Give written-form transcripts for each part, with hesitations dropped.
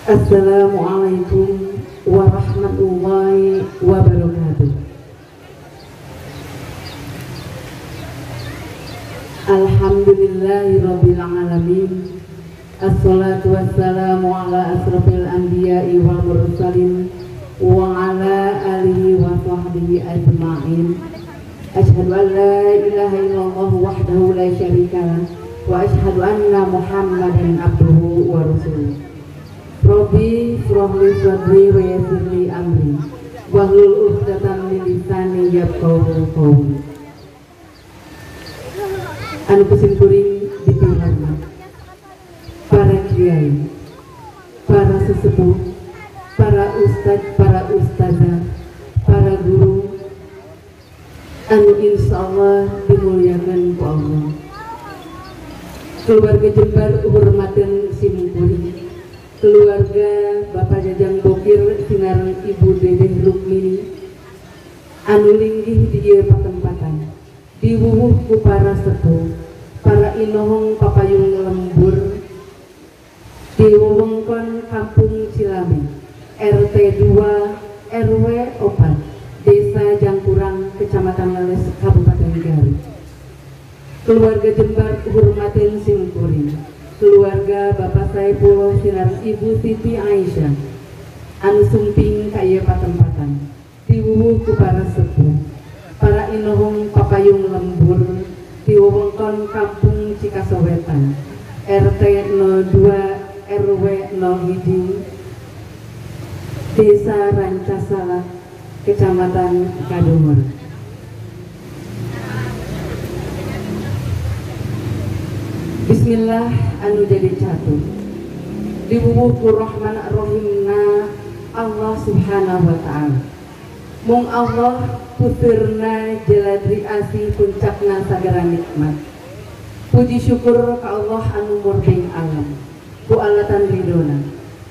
Assalamualaikum warahmatullahi wabarakatuh. Alhamdulillahirabbil alamin. Assalatu wassalamu ala asrofil anbiya'i wal mursalin wa ala alihi wa sahbihi ajma'in. Asyhadu an la ilaha illallah wahdahu la syarika lah wa asyhadu anna Muhammadan abduhu wa rasuluh. Rabbi shrah li sadri wa yassir li amri wahlul 'uqdatam min lisani yafqahu qawli. Anu kusimkuring dipihormat para kiai, para sesepuh, para ustadz, para ustazah, para guru anu insyaallah dimuliakan ku Allah. Keluarga Jembar hormaten simkuring, keluarga Bapak Jajang Bokir sinareng Ibu Dedeh Rukmini anu linggih di ieu patempatan diwuwuh ku para sepuh, para inohong papayung lembur di wewengkon Kampung Cilame RT 2 RW 4 Desa Jangkurang, Kecamatan Leles, Kabupaten Garut. Keluarga Jembar hormaten simkuring, keluarga Bapak Saifullah sinareng Ibu Siti Aisyah anu sumping ka ieu patempatan diwuwuh ku para sepuh, para inohong papayung lembur di wewengkon Kampung Cikasowetan RT 02 RW 01 Desa Rancasala, Kecamatan Kadungora. Bismillah anu jadi catur diwuwuh ku Rahman Rahimna Allah Subhanahu wa Ta'ala. Mung Allah puterna jaladri asih puncakna sagara nikmat. Puji syukur ka Allah anu murbeng alam ku alatan ridona.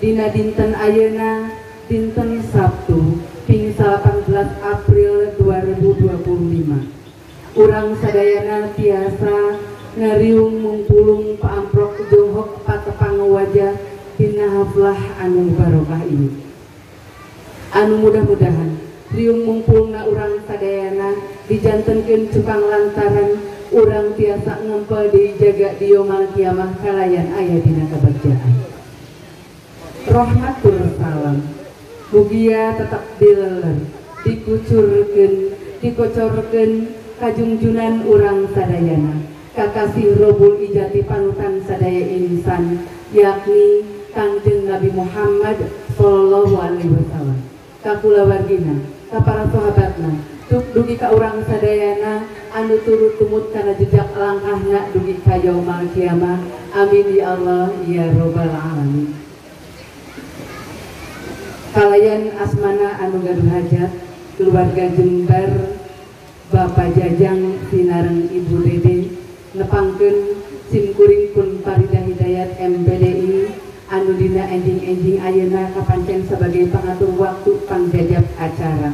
Dina dinten ayeuna dinten Sabtu ping 18 April 2025. Urang sadayana tiasa ngariung mungpulung paamprok jonghok patepang wajah dina haflah anu barokah ini. Anu mudah-mudahan riung mungpulungna urang sadayana dijantenkeun cukang lantaran urang tiasa ngempel dijaga di yaumul kiamah kalayan aya dina kebagjaan. Rahmatul salam mugia tetap dileler, dikucurkeun, dikocorkeun kajungjunan urang sadayana kakasih robul ijati panutan sadaya insan yakni Kangjeng Nabi Muhammad sallallahu alaihi wasallam, ka kulawargina, ka para sahabatna, dugi ka urang sadayana anu turut tumut kana jejak langkahna dugi ka yaumul kiamah. Amin ya Allah ya robbal alamin. Kalayan asmana anu gaduh hajat keluarga Jembar Bapak Jajang sinareng Ibu Dede nepangkeun simkuring pun Parida Hidayat MPDI anu dina enjing-enjing ayeuna kapancen sebagai pangatur waktu pangjajab acara.